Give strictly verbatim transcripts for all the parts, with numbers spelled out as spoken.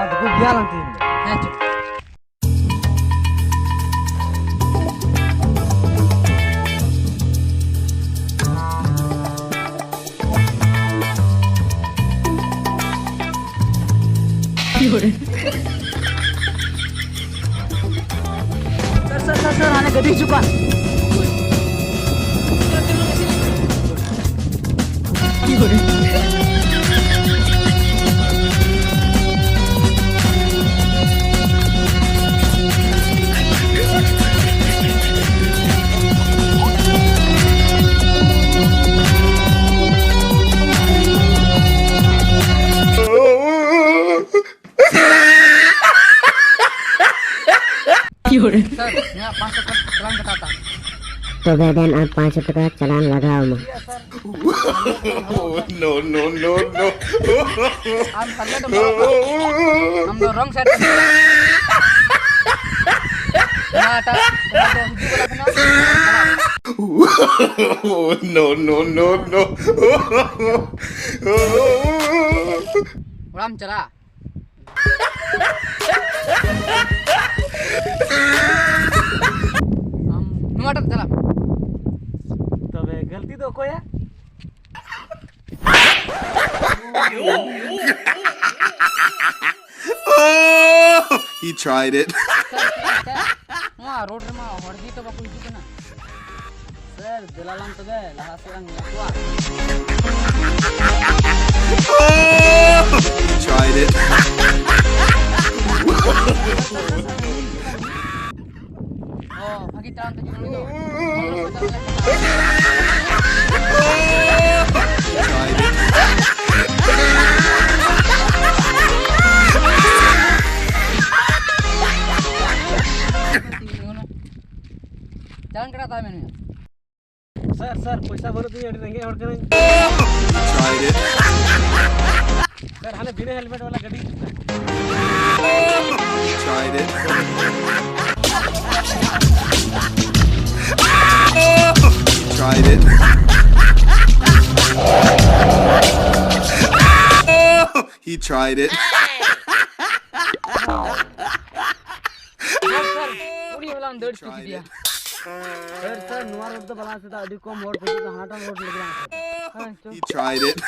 ᱟᱫᱚ ᱠᱚ ᱜᱮᱭᱟ ᱞᱟᱝ ᱛᱮᱦᱮᱧ ᱫᱚ᱾ ᱦᱮᱸ, ᱪᱚ᱾ ᱥᱟᱨ, ᱥᱟᱨ, ᱥᱟᱨ, ᱥᱟᱨ, ᱦᱟᱱᱮ ᱜᱟᱹᱰᱤ ᱦᱤᱡᱩᱜ ᱠᱟᱱ᱾ ᱥᱟᱨ, ᱤᱧᱟᱹᱜ ᱯᱟᱸᱪᱥᱚ ᱴᱟᱠᱟ ᱪᱟᱞᱟᱱ ᱠᱟᱴᱟᱣ ᱛᱟᱢ᱾ ᱛᱚᱵᱮ ᱫᱮᱱ ᱟᱢ ᱯᱟᱸᱪᱥᱚ ᱴᱟᱠᱟ ᱪᱟᱞᱟᱱ ᱞᱟᱜᱟᱣ ᱟᱢᱟ᱾ No, no, no, no. ᱟᱢ ᱦᱮᱞᱢᱮᱴ ᱮᱢ ᱦᱚᱨᱚᱜ ᱠᱟᱜᱼᱟ? ᱟᱢ ᱫᱚ wrong side ᱨᱮ ᱢᱮᱱᱟᱜ ᱢᱮᱭᱟ᱾ ᱱᱚᱣᱟ ᱮᱴᱟᱜ, ᱚᱱᱟ ᱫᱚ ᱦᱤᱡᱩᱜ ᱠᱟᱱᱟ ᱠᱟᱱᱟ᱾ No, no, no, no. ᱚᱲᱟᱜ ᱮᱢ ᱪᱟᱞᱟᱜᱼᱟ? ᱟᱢ ᱱᱚᱣᱟᱴᱟᱜ ᱪᱟᱞᱟᱜ ᱢᱮ᱾ ᱛᱚᱵᱮ ᱜᱟᱹᱞᱛᱤ ᱫᱚ ᱚᱠᱚᱭᱟᱜ? Oh, he tried it. ᱥᱟᱨ, ᱥᱟᱨ, ᱥᱟᱨ, ᱱᱚᱣᱟ ᱨᱳᱰ ᱨᱮᱢᱟ ᱦᱚᱲ ᱜᱮ ᱛᱚ ᱵᱟᱠᱚ ᱦᱤᱡᱩᱜ ᱠᱟᱱᱟ᱾ ᱥᱟᱨ, ᱫᱮᱞᱟ ᱞᱟᱝ ᱛᱚᱵᱮ, ᱞᱟᱦᱟ ᱥᱮᱫ ᱞᱟᱝ ᱧᱮᱞ ᱠᱚᱣᱟ᱾ Oh, he tried it. ᱚ, ᱵᱷᱟᱜᱮ ᱛᱟᱲᱟᱢ ᱛᱮ ᱡᱩᱞᱩᱜ ᱫᱚ᱾ He tried it. ᱪᱟᱞᱟᱱ ᱠᱟᱴᱟᱣ ᱛᱟᱦᱮᱸ ᱢᱮᱱᱟᱭᱟ᱾ ᱥᱟᱨ, ᱥᱟᱨ, ᱯᱚᱭᱥᱟ ᱵᱟᱹᱱᱩᱜ ᱛᱤᱧᱟ, ᱟᱹᱰᱤ ᱨᱮᱸᱜᱮᱡ ᱦᱚᱲ ᱠᱟᱹᱱᱟᱹᱧ᱾ He tried it. ᱥᱟᱨ, ᱦᱟᱱᱮ ᱵᱤᱱᱟᱹ ᱦᱮᱞᱢᱮᱴ ᱵᱟᱞᱟ ᱜᱟᱹᱰᱤ ᱦᱤᱡᱩᱜ ᱠᱟᱱᱟ᱾ He tried it. He tried it. He tried it. ᱫᱚ ᱵᱟᱞᱟᱝ ᱥᱮᱫᱟ, ᱟᱹᱰᱤ ᱠᱚᱢ ᱦᱚᱲ ᱠᱚ ᱦᱤᱡᱩᱜ ᱠᱟᱱᱟ, ᱦᱟᱱᱟᱴᱟᱜ ᱨᱳᱰ ᱞᱟᱹᱜᱤᱫ ᱞᱟᱝ ᱥᱮᱫᱟ᱾ ᱦᱮᱸ, ᱪᱚ᱾ He tried it.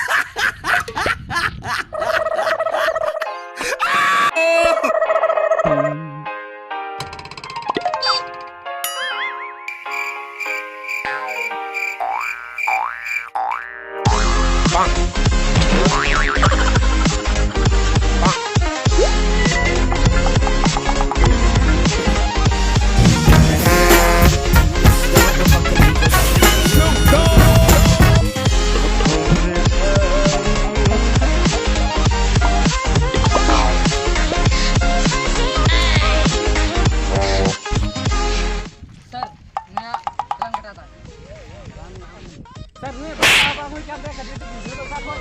ᱥᱟᱨ, ᱱᱚᱣᱟ ᱪᱟᱞᱟᱱ ᱠᱟᱴᱟ ᱛᱟᱭ᱾ ᱥᱟᱨ, ᱱᱩᱭ ᱵᱟᱵᱟ ᱦᱩᱭ ᱠᱟᱱ ᱛᱟᱭᱟ, ᱠᱟᱹᱴᱤᱡ ᱠᱟᱹᱴᱤᱡ ᱜᱤᱫᱽᱨᱟᱹ ᱫᱚ ᱚᱠᱟ ᱠᱷᱚᱱ?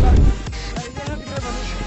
ᱥᱟᱨ, ᱤᱧ ᱨᱮᱱ ᱦᱚᱸ ᱜᱤᱫᱽᱨᱟᱹ ᱵᱟᱹᱱᱩᱜ ᱠᱚᱣᱟ᱾